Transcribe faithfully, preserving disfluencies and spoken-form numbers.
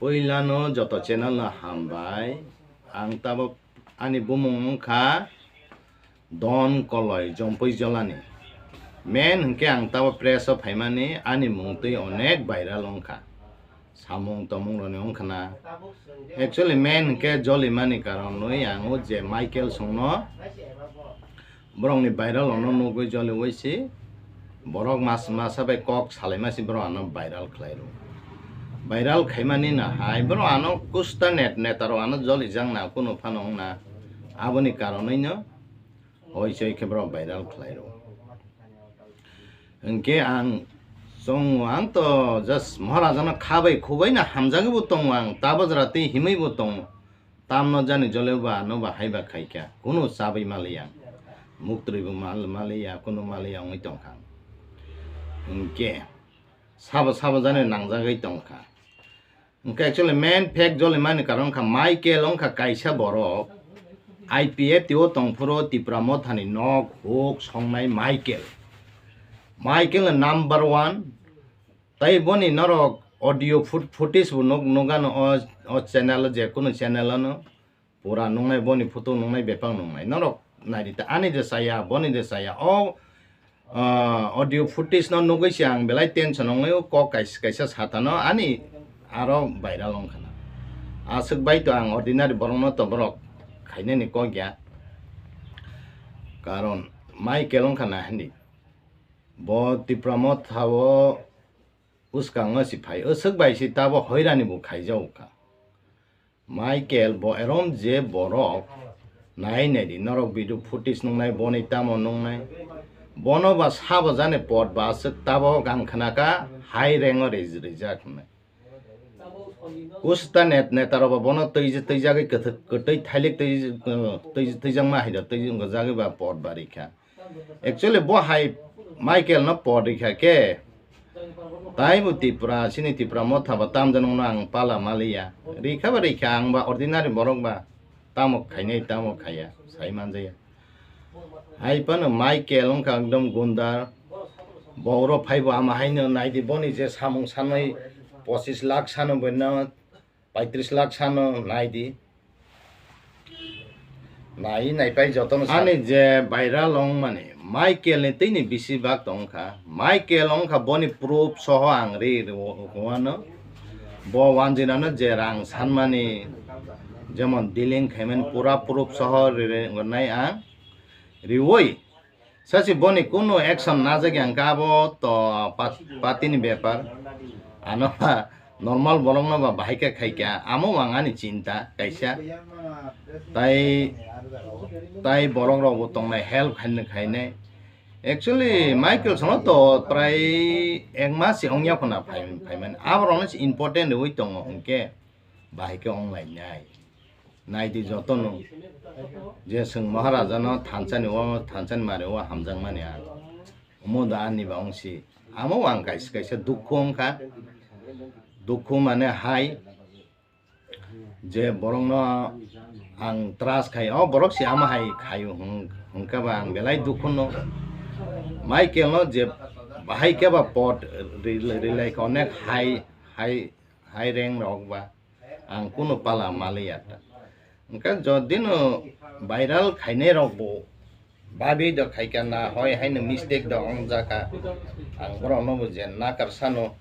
Puilano joto channel no hambai. Ang tabuk ani bumung wngkha Don Koloi Jompui Jolani. Main hwnkhe ang tabuk press o phaimani ani mung twi onek viral wngkha. Samung tomung roni wngkha na. Actually main hwnkhe jolimani karon nwi ang o je Michael songno borokni viral ono nugwi joliwi si borok mas-, masa bai kok salaima si borok ano viral khlai rw. Viral khaimani no hai borok ano kusta net, neta rok ano jolijak na kunu phano wng na. Aboni karonwi no hoi choi khe borok viral khlai rw. Hwnkhe ang chongo, ang to just Maharaja no kha bai khu bai no hamjagwi bo tongo, ang tabajra tei himwi bo tongo. Tamno jani jole ba ano ba hai ba khaikha, kunu chabai maliya, muktwi bo mal-, maliya, kunu maliya wngwi tongkha. Hwnkhe sabo sabo jani nangjagwi tongkha. Hwnkhe actually main fact jolimani karon wngkha Michael wngkha kaisa borok I P F T o tongphuru Tipra Mothani nok huk songnai Michael. Michael no number one. Tai boni norok audio foot-, footage bo nuk-, nukgano o, o channel o, je kunu channel ano pura nungnai, boni photo nungnai, bepang nungnai. Norok naidi ta, ani de saya, boni de saya. O, ah, audio footage no nugwi se ang belai tension wngnai, o kok kaisa, kaisa satano ani aro viral wngkha na. Aswk bai to ang ordinary borok no to borok khainani kok ya. Karon Michael wngkha na hindi. Bo Tipra Motha o bwskango si phai, aswk bai si tabo hoirani bo khaijago kha. Michael bo erom je borok nai nai di, norok video footage nungnai, boni tamo nungnai, bono ba sabo jani pot ba aswk tabo ang khna kha high rank o ri-, rijak hinwi. Kusta net-, neta rok ba bono twi-, twijagwi kwthwk, kwtwi thailik twi-, twi-, twijakma hai da, twi-, twijagwi ba pot ba rikha. Actually bo hai Michael no pot rikha khe, taibo Tipra, chini Tipra Motha ba tamjani no ang pala maliya. Rikha ba rikha, ang ba ordinary borok ba tamo khainai tamo khaiya, sai manjaya. Hai phano Michael wngkha ekdom gundar. Bo oro phaibo ama haino naidi, boni je samung sanwi pochis lakh sano boino paitris lakh sano naidi. Nai nai pai jotono sa. Ani je viral wngmani Michael ni twi ni bisi bak tongkha. Michael wngkha boni proof soho ang ri ri wano. Bo wanjinano je rang sanmani jemon dealing khaimani pura proof soho ri ri wngnai ang. Riwi Sasi boni kunu action najak yang kha, abo to pat-, patini bepar. Ano ba normal borok no ba bahai khe khai kha, amo ang ani chinta kaisa. Tai, tai borok rok bo tongnai, help khainai khainai. Actually Michael sono to prai ek mas se ongya khuna phai, phaimani. Abo rok no se important riwi tongo hwnkhe bahai khe ong lainai. Naidi jotono je chwng Maharaja no thansani o, thansani mari o hamjakmani ang. Omo da ani ba ongsi. Amo ang kaisa kaisa dukhu wngkha. Dukhu mane hai je borok no ang trust khai, o borok se ama hai khaio hwn-, hwnkhe ba ang belai dukhu no. Michael no je bahai khe ba pot ri-, rilai kha onek hai, hai, hai rank rok ba. Ang kunu pala maliya ta. Hwnkhe jodi no viral khainai rok bo babi do khaikha na hoi haino mistake do wngjak kha. Ang borok no bo je nakar sano